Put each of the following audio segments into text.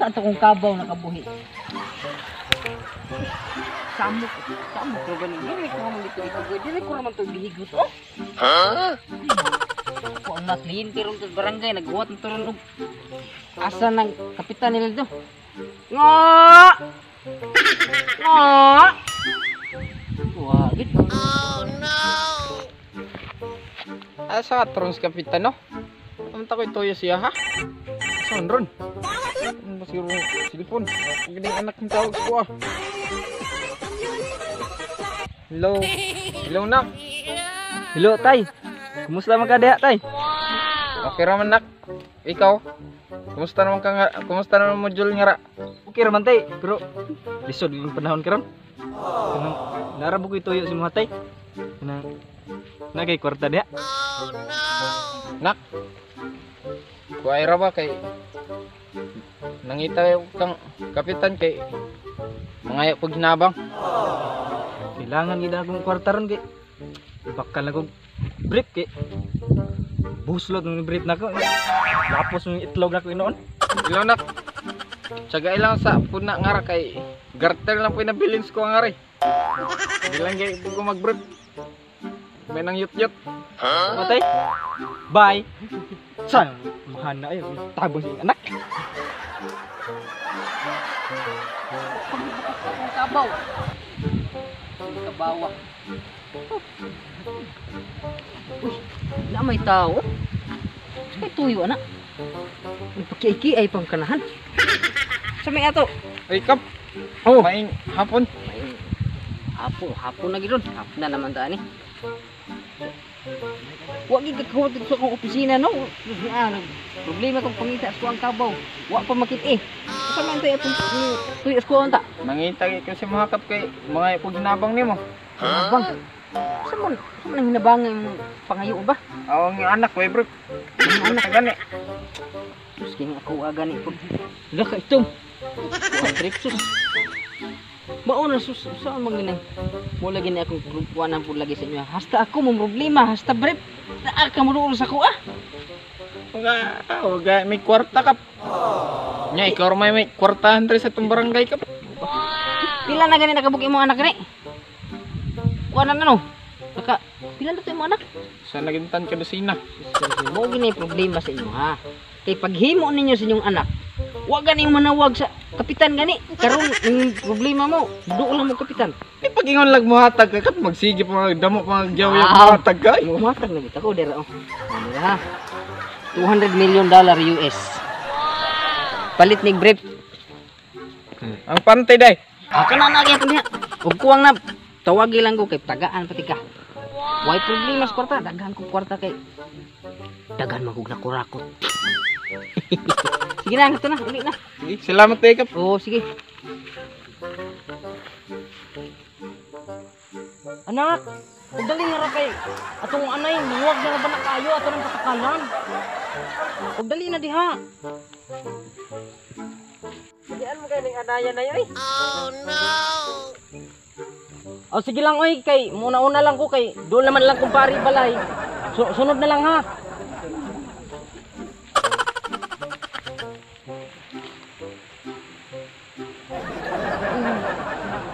Asa ato kong kabaw nakabuhi? Samok, samok ko gani. Dili ko man dito dito. Dili ko naman to gihigot oh. Ha? Ko ang nakliyente ron sa barangay naghuwat na ron og asa nang kapitan nila dito. Nga! Nga! Wah, gid. Oh no. Asa ka tron sa kapitan no? Unta ko'y tuyo siya ha? Saan ron? Ano ba siguro silipon? Ang anak ng tawag ko ah. Hello. Hello nak. Hello tay. Kumusta man ka diha tay? Okay ra man nak. Ikaw? Kumusta naman ka nga? Kumusta naman module nga ra? Okay ra man tay, pero lisod yung panahon karon. Kanang nara mo ko'y tuyo si mga tay. Kanang nagay kwarta diha. Oh no. Nak. Kuhay ra ba kay nangita kang kapitan kay mangayo pag hinabang. Kailangan gid akong kwarta ron kay bakal akong brief kay buslot ng brief nako. Lapos ng itlog nako inoon. Hello nak. Tsagay lang sa puna nga ra kay garter lang po inabilins ko nga rin. Di lang kay ko mag-brief. May nang yut-yut. Matay. Bye. San mahana ayo tabang sing anak. Akong kabaw. Kabawa. Uy, na may tao. Sa tuyo ana. Nagpakiiki ay pang kanahan. Sa may ato. Ay kap. Oh. Maing hapon. May hapon, hapon na gid ron. Hapon na naman ta ani. Wa gid ka dito sa akong opisina no. Ah, problema kong pangita sa kuang kabaw. Wa pa makit eh. Sa man tayo atong tuyo sa kuang ta. Mangita kay kasi mga kap kay mga pag hinabang nimo. Hinabang. Sa man ang hinabangan imong pangayo ba? Awang anak way bro. Ang anak gani. Sus kini ako gani pud. Hala ka itom. Kuang trip sus. Mao na sus, saan man gani? Mo lagi ni akong kuwanan pud lagi sa inyo. Hasta ako mo problema, hasta brief. Naa ka mo sa ko ah. Mga may kwarta kap. Nya ikaw ra may kwartahan diri sa itong barangay kap. Pila na gani nakabuk imong anak ni? Kuwanan ano? Naka pila na to imong anak? Sa nagintan ka dosina. Mo gini problema sa inyo ha. Kay paghimo ninyo sa inyong anak, wa gani manawag sa kapitan gani. Karon ning problema mo, duol lang mo kapitan. Ay pagingon lag mo hatag ka kap magsige pa mga damo pa mga gyawya Ah. hatag ka. Mumatag na gid ako dira oh. Dira ha. $200 million US. Palit nig brief. Ang pantay day. Ah, kana na gyapon diha. Ug kuwang na tawagi lang ko kay tagaan pati ka. Way problema sa kwarta, daghan ko kwarta kay daghan man kog nakurakot. Sige na, ito na, uli na. Sige, salamat day kap. Oo, sige. Anak, pagdali nga ra kay atong anay, muwag na ba na kayo ato ng patakalan? Pagdali na diha. Diyan mo kay ning anaya na yoy. Oh no. O sige lang oy, kay muna-una lang ko kay doon naman lang kumpare balay. Sunod na lang ha.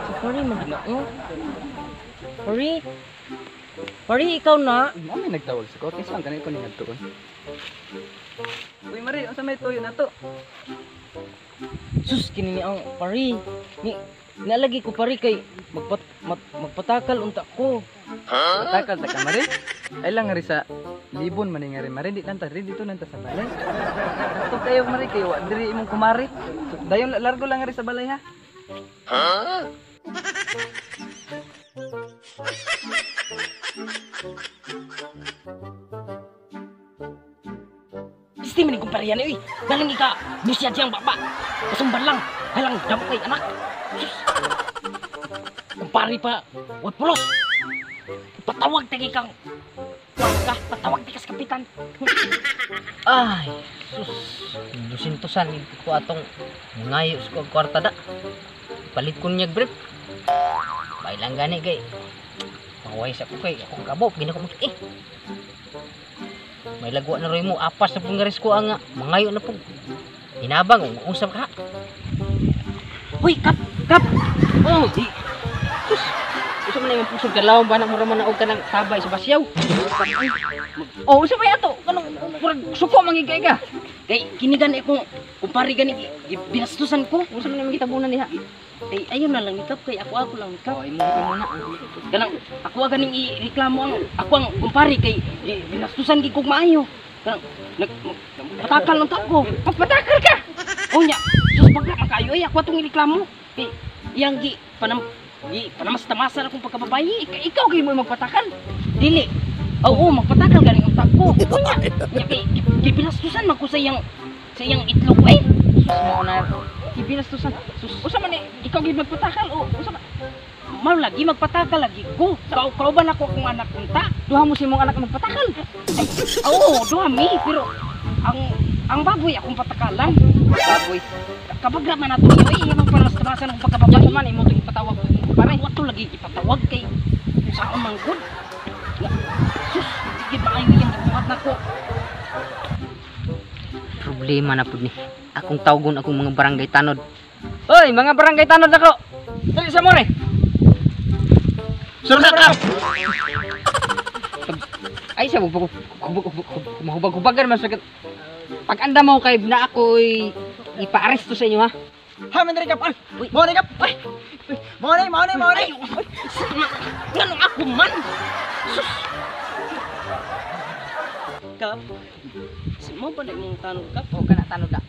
Si Pari maginoo. Pari. Pari ikaw na. Mao may nagtawag sa ko kay saan kanay ko ning adtuon. Uy Mari, unsa may tuyo na to? Sus kini ni ang pari. Ni nalagi ko pari kay magpatakal unta ko. Patakal ta ka Mari. Ay lang ngari sa libon man ngari Mari, di nanta ri dito nanta sa balay. Ato kayo Mari kay wa diri imong kumari. So, dayon largo lang ngari sa balay ha. Pisti man kumpare yan oy. Galing ka busyad siyang baba. Pasumban lang. Halang damo kay anak. Sus. Kumpare pa, wa pulos. Patawag tagi kang ka, patawag ti kas kapitan. Ay, sus. Dusintusan ko atong ngayo sa kwarta da. Palit ko niya brief. Bay lang gani kay maway sa ko kay akong kabaw gina ko makit eh. May lagwa na roy mo apas na pong garis ko ang mangayo na pong Hinabang unsa ka? Hoy, kap, kap. Oh, di. Sus. Unsa man imong pusod kadlawon ba nang mura man na og kanang tabay sa basyaw? Oh, unsa may ato? Kanang murag suko man gid kay ka. Kay kini gani akong kumpare gani binastusan ko. Unsa man imong gitabunan diha? Ay ayo na lang ni Kap kay ako lang ni Kap. Oh, imo na. Kanang ako ganing ireklamo ang ako ang kumpare kay binastusan gid kog maayo. Kanang nagpatakal lang ta ko. Magpatakal ka. Unya, sus bagla man kayo ay ako atong ireklamo. Kay iyang gi panam gi panamas-tamasan akong pagkababayi. Ikaw gyud mo magpatakal. Dili. Oo, magpatakal gani ang tagko. Unya, unya kay gibinastusan man ko sa iyang itlog ay. Sus mo na. Gibinastusan. Sus, usa man ni ikaw gyud magpatakal o usa man? Mao lagi magpatakal lagi ko. Kauban ako akong anak unta. Duha mo si imong anak magpatakal. Ay, oo, duha mi pero ang baboy akong patakalan. Baboy. Kabagra man ato iyo ay imong panamas-tamasan akong pagkababayi. Nya man imo to ipatawag pare. Wato lagi ipatawag kay saon man gud. Sus, gid maayo iyang gibuhat nako. Problema na pud ni. Akong tawgon akong mga barangay tanod. Oy, mga barangay tanod nako. Dali sa more. Sur na ka. Ay sa mahubag-hubagan man sa pag-anda mo kay na ako'y ipaaresto sa inyo ha. Ha, man diri Kap. Mo ni Kap. Mo ni, mo ni, mo ni. Nganong ako man? Sus. Kap. Si mo ba na imong tanod Kap? O kana tanod na.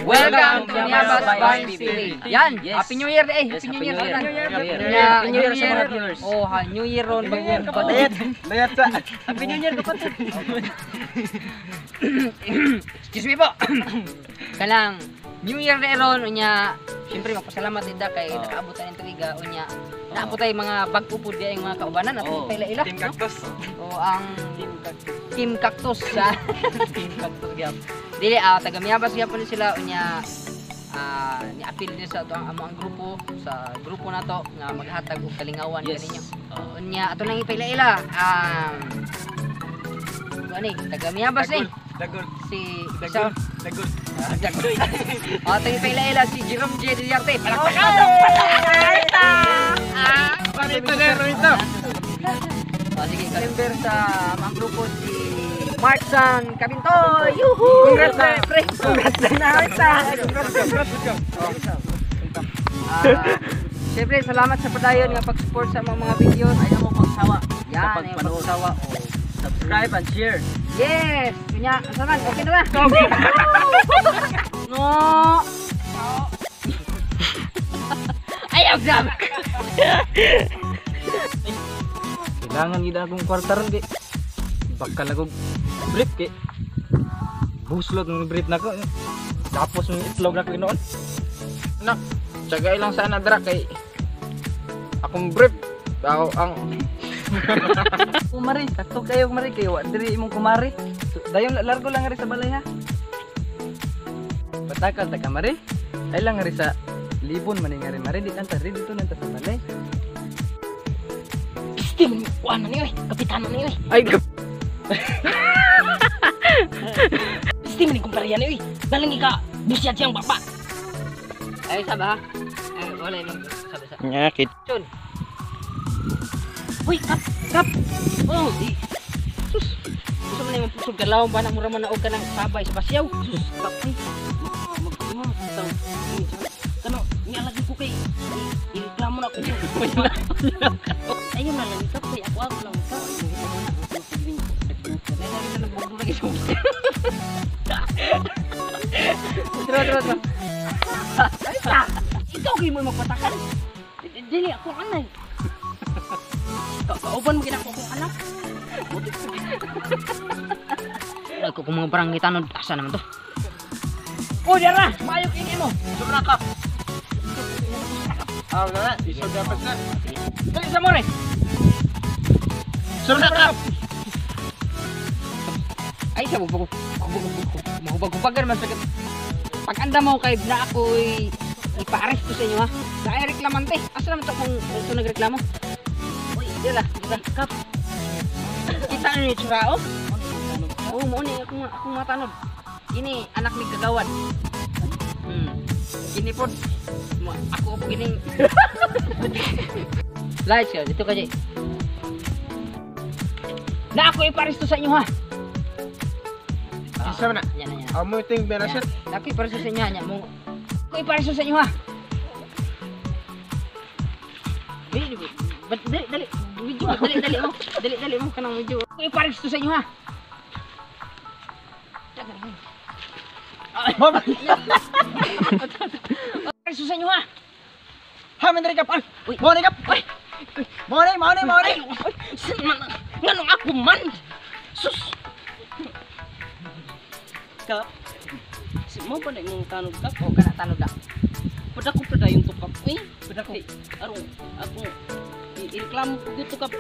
Welcome to Miabas Vines TV. Yan, Yes. Happy New Year eh. Yes, Happy New Year. Happy New Year. Happy Happy New Year sa mga viewers. Oh, ha, New Year ron. Kapatid. Layat sa. Happy New Year kapatid. Excuse me po. Kanang New Year na ron unya. Siyempre magpasalamat din da kay nakaabot ta ning tuiga unya. Naabot tay mga bag-o pud di ang mga kaubanan at Oh. ila-ila. Team Cactus. O ang Team Cactus. Team Cactus sa Team Cactus gyap. Dili taga Miabas gyapon ni sila unya ni-appeal din sa ato ang among grupo sa grupo nato nga maghatag og kalingawan Yes. kaninyo. Unya ato nang ipaila-ila ani taga Miabas ni Dagol. si Dagol. Dagol. Dagol. Ato ipaila-ila si Jerome J. Dillarte. Palakpakan. Ah. Dito dito. Oh, sige, member sa among grupo si Mark San Cabintoy. Yuhu! Congrats na, pre. Congrats na, Congrats. Siyempre, salamat sa padayon nga pag-support sa mga videos. Ayaw mo pagsawa. Yan, sa ayaw pagpanood. pagsawa. Oh. Subscribe and share. Yes! Kunya, asa man? Okay na ba? No! Ayaw, Sam! Kailangan gid akong kwarta ron kay bakal ako brief kay buslot ng brief nako. Tapos ng itlog nako inoon. Nak, tsagay lang sana dra kay akong brief. Ako ang Kumari, sakto kayo kumari kay wa diri imong kumari. So, dayon largo lang ari sa balay ha. Patakal ta kamari. Ay lang ari sa libon man nga mari di kanta ri dito nanta sa balay. Piste man kuan na ni oy, kapitano ni oy. Ay Piste man kumpare ni oy. Dalang ika busyad siyang baba. Ay, sabi ha? Ay, wala yung sabi sa... Ngakit. Chun! Hoy, kap, kap. Oh, di. Sus! Gusto mo na yung pusod kadlawon ba nang mura man na og kanang sabay sa basyaw? Sus, kap ay. Magkuha sa Kano, niya lagi ko kay ireklamo na ko. Ayun na lang kap kay ako lang kap. Tara, tara, tara. Ikaw kay mo magpatakal. Dili ako anay. Kauban mo ginako akong anak. Ako kung mga barangay tanod, asa naman to? Oh, dara! Maayo kini mo! Sobra ka. Ah, wala. Iso dapat na. Dali sa more! Sobra ka. Ay, sa mahubag-hubagan man sa pag-anda mo kay na ako'y Ipa-arrest ko sa inyo ha. Naay reklamante. Asa naman to kung ito nagreklamo? Uy, Dila, dila. Kap. Kita ni tsura oh. Oo, mo ni akong akong matanod. Kini anak ni kagawad. Kini pod ako po kining Lights ka dito ka Jay. Na ako iparesto sa inyo ha. Isa man na. Yan na yan. Amo ting benasya. Na ako iparesto sa inyo nya mo. Ako iparesto sa inyo ha. Dali, dali, dali, dali, video, dali, dali mo, dali, dali mo, kanang video. Ako iparesto sa inyo ha. Iparesto sa inyo ha. Ha, man diri kap. Uy. Mo ni kap. Uy. Mo ni, mo ni, mo ni. Ay, ay, sin man, nganong ako man? Sus! Kap, si mo ba na imong tanod kap? O kana tanod na. Padako pa dayon to kap. Uy, padako. Aron, ako, ireklamo ko dito kap.